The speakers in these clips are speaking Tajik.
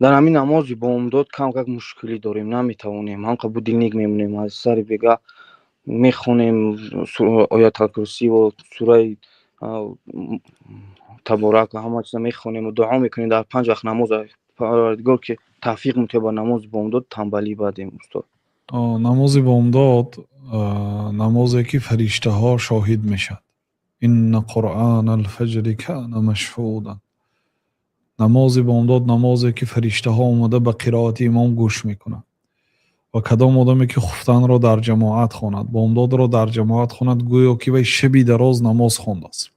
Дар ҳамин намози бомдод кам-как мушкилӣ дорем, наметавонем, ҳамқа будильник мемонем, аз сари бега мехонем Ояталкурсиву сураи Таборак, ҳама чиза мехонему дуо мекунем дар панҷ вақт намоз. Парвардигор, ки тавфиқ мутиҳад ба намози бомдод, тамбалӣ бадем, устод. Намози бомдод намозе ки фариштаҳо шоҳид мешавад. Инна қуръана алфаҷри кана машҳуда. Намози бомдод намозе ки фариштаҳо омада ба қироати имом гӯш мекунанд. Ва кадом одаме ки хуфтанро дар ҷамоат хонад, бомдодро дар ҷамоат хонад, гӯё ки вай шаби дароз намоз хондааст,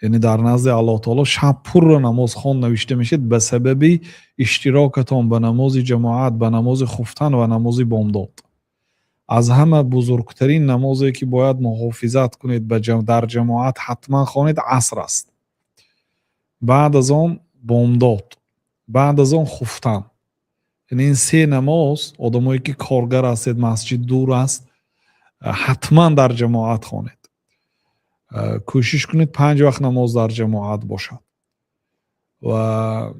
яъне дар назди Аллоҳ таоло шаб пурра намоз хонд навишта мешавад ба сабаби иштирокатон ба намози ҷамоат, ба намози хуфтан ва намози бомдод. Аз ҳама бузургтарин намозе ки бояд муҳофизат кунед, дар ҷамоат ҳатман хонед, аср аст, баъд аз он бомдод, баъд аз он хуфтан. Яъне ин се намоз, одамое ки коргар ҳастед, масҷид дур аст, ҳатман дар ҷамоат хонед. Кӯшиш кунед, панҷ вақт намоз дар ҷамоат бошад. Ва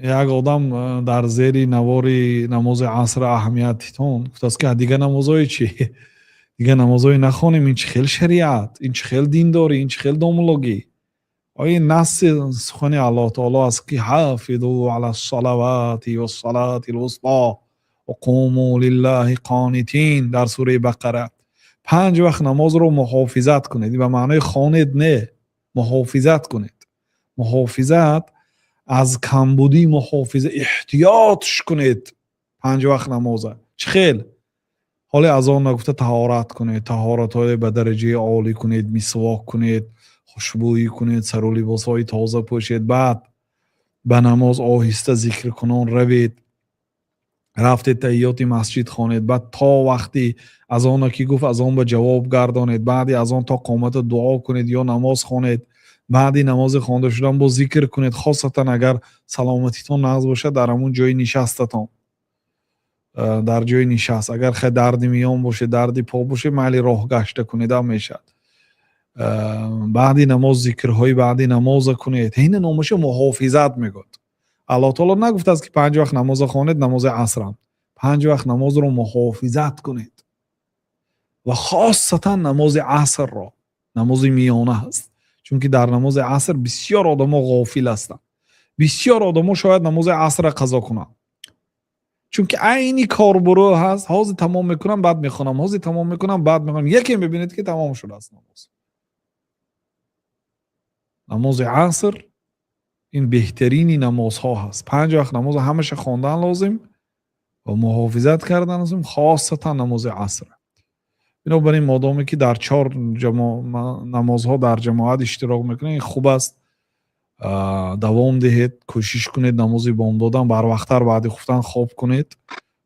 як одам дар зери навори намози аср аҳамиятитон гуфтааст, ки дигар намозҳое чӣ, дигар намозҳое нахонем, ин чӣ хел шариат, ин чӣ хел диндорӣ, ин чӣ хел домуллогӣ? Ои насси сухани Аллоҳ таоло аст, ки ҳафизу ала салавати вассалати лвусто ва қуму лиллаҳи қонитин дар сураи Бақара. Панҷ вақт намозро муҳофизат кунед, ба маънои хонед не, муҳофизат кунед. Муҳофизат аз камбудӣ, муҳофиза, эҳтиётш кунед панҷ вақт намоза. Чӣ хел? Ҳоле азон нагуфта таҳорат кунед, таҳоратҳое ба дараҷаи олӣ кунед, мисвок кунед, хушбӯӣ кунед, сару либосҳои тоза пӯшед, баъд ба намоз оҳиста зикркунон равед. Рафтед, таҳиёти масҷид хонед, баъд то вақти азона ки гуфт, азон ба ҷавоб гардонед, баъди азон то қомата дуо кунед ё намоз хонед, баъди намози хонда шудан боз зикр кунед, хосатан агар саломатитон нағз бошад, дар ҳамун ҷои нишастатон, дар ҷои нишаст. Агар хай дарди миён бошед, дарди по бошед, майли, роҳ гашта кунедам мешавад. Баъди намоз зикрҳои баъди намоза кунед. Ина номаша муҳофизат мегӯяд. Аллоҳ таоло нагуфтааст, ки панҷ вақт намоза хонед, намози асрам. Панҷ вақт намозро муҳофизат кунед ва хосатан намози асрро, намози миёна аст, чунки дар намози аср бисёр одамо ғофил ҳастанд. Бисёр одамо шояд намози асрра қазо кунанд, чунки айни корбурӯ ҳаст: ҳозир тамом мекунам, баъд мехонам, ҳозир тамом мекунам, баъд мехонам. Яке мебинед, ки тамом шудааст намоз. Намози аср ин беҳтарини намозҳо ҳаст. Панҷ вақт намозо ҳамаша хондан лозим ва муҳофизат кардан лозим, хосатан намози аср. Бинобар ин, модоме ки дар чор намозҳо дар ҷамоат иштирок мекунед, ин хуб аст, давом диҳед. Кӯшиш кунед, намози бомдодам барвақттар баъди хуфтан хоб кунед.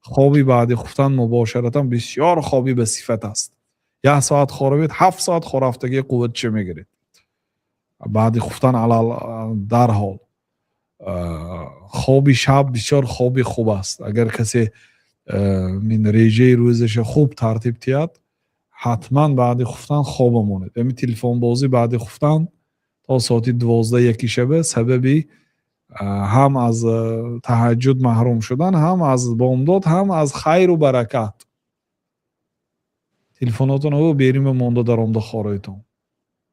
Хоби баъди хуфтан мубошаратан бисёр хоби ба сифат аст. Як соат хоравед, 7 соат хорафтагии қувватча мегиред. Баъди хуфтан алал дарҳол хоби шаб бисёр хоби хуб аст. Агар касе мин режаи рӯзаша хуб тартиб диҳад, ҳатман баъди хуфтан хоба монед. Ами телефонбозӣ баъди хуфтан то соати 12-1 шаба сабаби ҳам аз таҳаҷҷуд маҳрум шудан, ҳам аз бомдод, ҳам аз хайру баракат. Телефонотон берима монда, даромда хороитон.